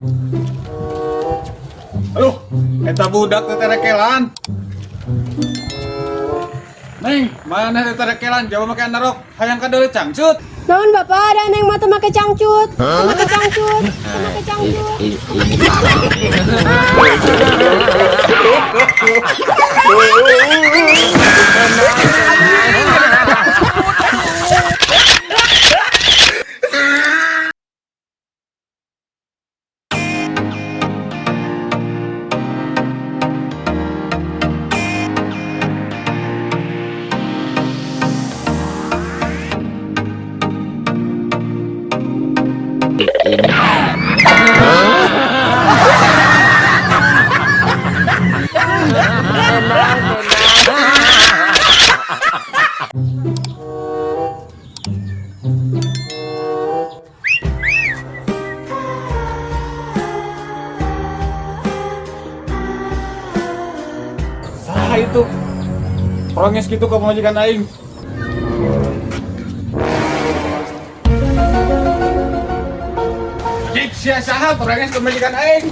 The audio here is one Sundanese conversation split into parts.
Aduh, eta budak teh terekelan. Neng, mana teh terekelan? Jawab make anarok, hayang kadeuleu cangcut. Naon, Bapak, ada neng mah teu make cangcut, teu make cangcut, teu make cangcut. Ini parah. Ini parah. Saha itu? Pronges gitu ke pamajikan aing. Jik sia saha pronges ke pamajikan aing?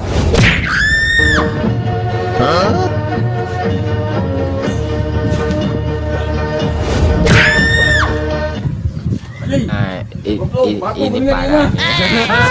Nah, Goblok, batu ini bener parah. Ini mah.